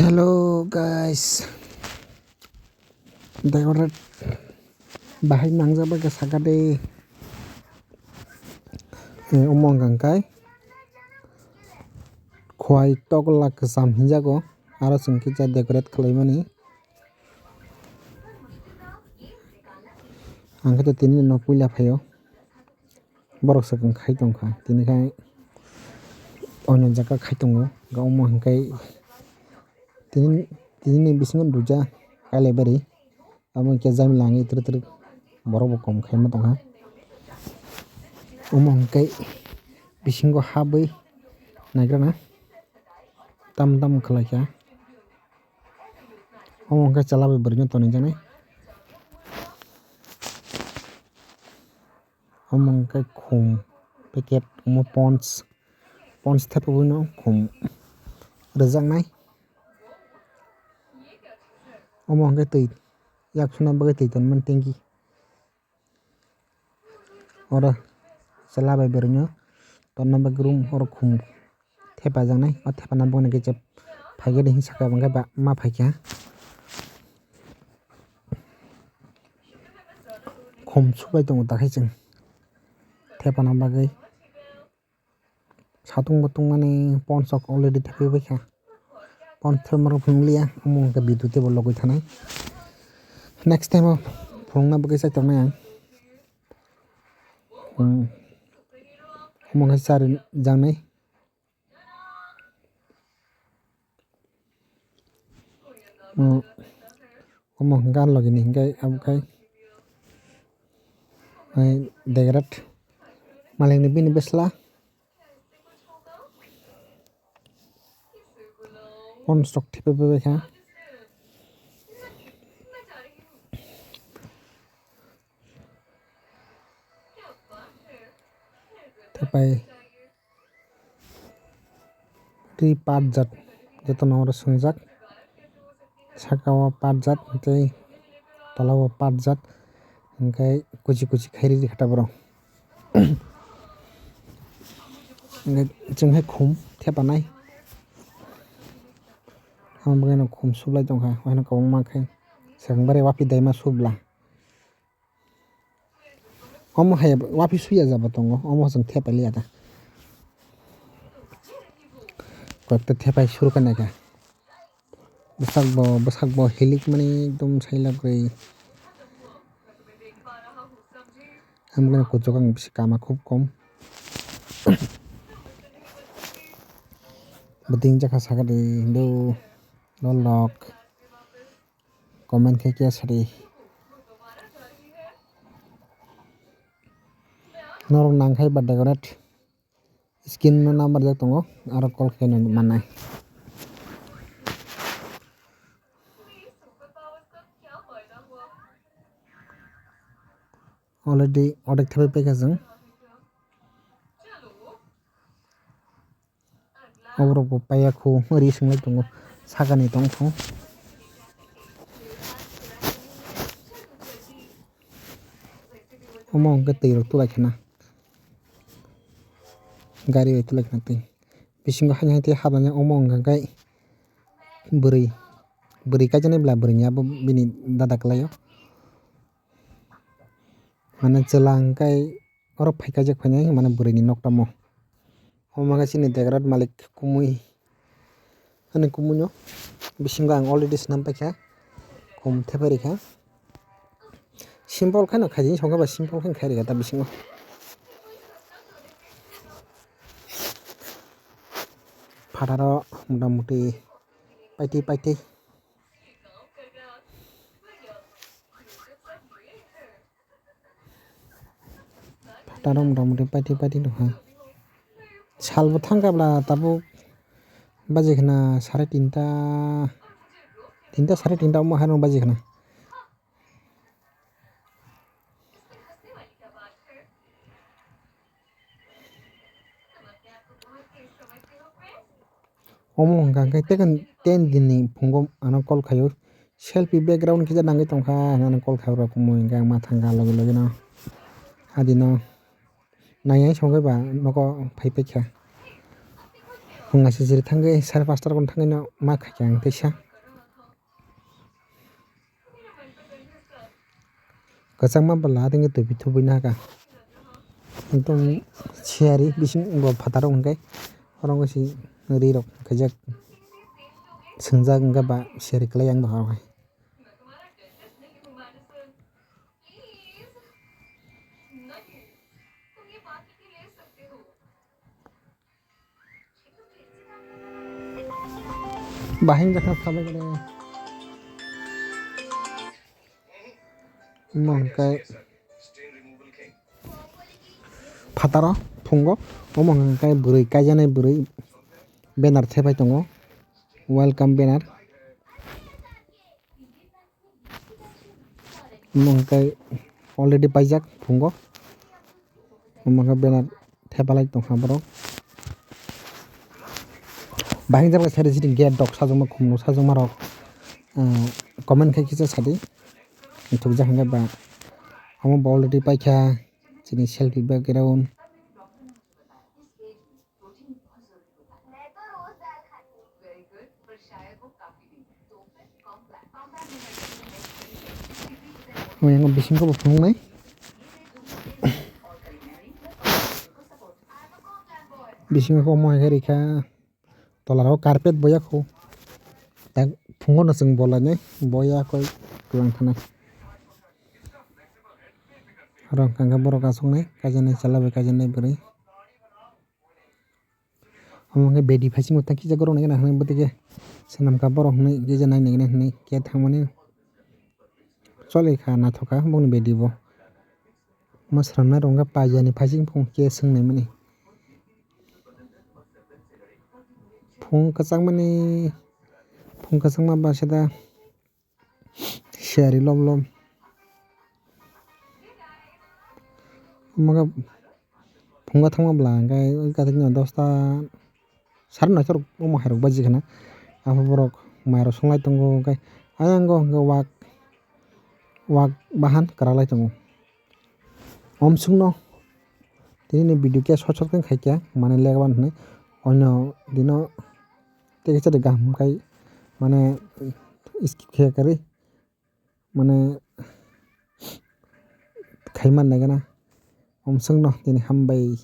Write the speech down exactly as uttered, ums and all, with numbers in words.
Hello guys, decorate bahai nangjak bai khe saka de. Eh, omo wngkha khe khwai tokla kwcham hinjago, aro chwng kisa decorate khlaimani. Ang khe tini no puila phaio. Borok swkang khai tongkha, tini khai oino jaga khai tongo, omo hwnkhe tini, tini ni bisingo duija kailai bari, amo hwnkhe jani langwi twrwk twrwk borok bo kom khaima tongkha. Omo hwnkhe bisingo habwi naikrana tam tam khlaikha, omo hwnkhe chwla bai bwrwino tonijaknai. Omo hwnkhe khum packet, omo Pond's, Pond's thepabwino khum rwjaknai. Omo hwnkhe twi yak suna bagwi twi tonmani tanki. Oro chwla bai bwrwino tonna bagwi room, oro khum thepajaknai, o thepana bokni khe je phaikhe de hinwi sakha, hwnkhe ba ma phaikha. Khum subai tongo dakhai chwng thepana bagwi. Satung bo tungmani Pond's rok already thepai baikha. Pond's thepma rok phunukliya, omo hwnkhe video teibo logwi thanai. Next time o phunukna bagwi chai tongnai ang. Hmm. Omo hwnkhe chari jaknai. Hmm. Omo hwnkhe ani logi ni hwnkhe abo khai, ai, degrade malik ni bini bwsla. Pond's rok thepai bai kha. Thepai twi patjak, jotono oro swngjak. Saka o patjak tei tola o patjak, hwnkhe kuchi kuchi khai riri kha taboro. Hwnkhe chwng hai khum thepanai, amo bagwino khum sublai tongkha, o haino kwbangma khe swkang bari wapi daima subla. Omo hai wapi suya jabo tongo, omo chwng thepai liya ta. Koyekta thepai suru kha naikha. Bwsakbo, bwsakbo hilikmani ekdom sailabwi. Hamgani kuchuk ang bisi kama khub kom. Bwtwi wngjakha sakha de hindu lolok. Comment khe khe sadi. Norok nang khai ba decorate. Screen no number jak tongo, aro call khe no mannai. Already order thepai paikha chwng. Oborok bo paiya khu ri swnglai tongo, sakani tongthong. Omo hwnkhe twi rok tulai khna, gari bai tulai khna twi. Bisingo haino hai tei habani omo hwnkha khe bwrwi, bwrwi kaijaknai bwla bwrwini abo bini dada kwlaio. Mane chwla hwnkhe oro phai kaijak phainai mane bwrwini nok tamo. Omo khe chini degrate malik kumui. Ani kumui no bisingo ang already swnam paikha. Khum thepai rikha. Simple khe no khaidi songkhe ba simple khe khai rikha ta bisingo. Phataro mota moti paitwi paitwi. Phataro mota moti paitwi paitwi tongkha. Salbo thangkha bwla tabuk baji khna sare tinta, tinta sare tinta omo haino baji khna. Omo hwnkha khe tei ten din ni phungo ano call khaio. Selfie background kisa nangwi tongkha, ano call khaio rw kumui hwnkhe ang ma thangkha logi logi no. Adi no naiya songwi ba nogo phai paikha. Ngaisijiri thangwi sare pasta rokno thangwi no ma khaikha ang teisa. Kwchangma bwla ringwi twi thubui nahakha. Ekdom siyari bisingo phataro hwnkhe oro wngkha si ri rok khaijak swngjak wngkha ba siyari kwlai ang bahai. Bahai wngkha salai gede. Omo hwnkhe phataro phungo. Omo hwnkhe bwrwi kaijaknai bwrwi banner thepai tongo. Welcome banner. Omo hwnkhe already paijak phungo. Omo hwnkhe banner thepalai tongkha borok. Bahai jagao sari sari gate rok sajokma khumluk sajokma rok, ah, comment khai kisa sadi. Thukjak hwnkhe ba omo bo already paikha chini selfie background. Omo yang bisingo bo phunuknai. Bisingo khe omo hai khe rikha. Tola o carpet boya kho. Tak phungo no chwng bolainai boya koi kwbang thanai. Oro hwnkha khe borok achuknai kaijaknai chwla bai kaijaknai bwrwi. Omo hwnkhe bedi phaisingo tang kisa gorok naikhe nang hinwi bwtwi khe swnamkha borok hinwi kisa nai naikhe hinwi khe thangmani choli kha naithok kha boni bedi bo. Omo swnamnai rok hwnkhe paiyani phaising phung khe swng naimani. Phung kwchangmani phung kwchangma ba sida. Siyari lom lom. Omo khe phungo thangma bwla hwnkhe kaisa dosta sari noita rok omo hai rok baji khana. Aphuru borok mai rok songlai tongo hwnkhe ayang o hwnkhe wak wak bahan kwraklai tongo. Omswkno tini ni video khe short short khe khaikha mane lega ban hinwi onyo dino tei kisa de kaham khai mane skip khe kwrwi mane khai man nai gana omswkno tini hambai.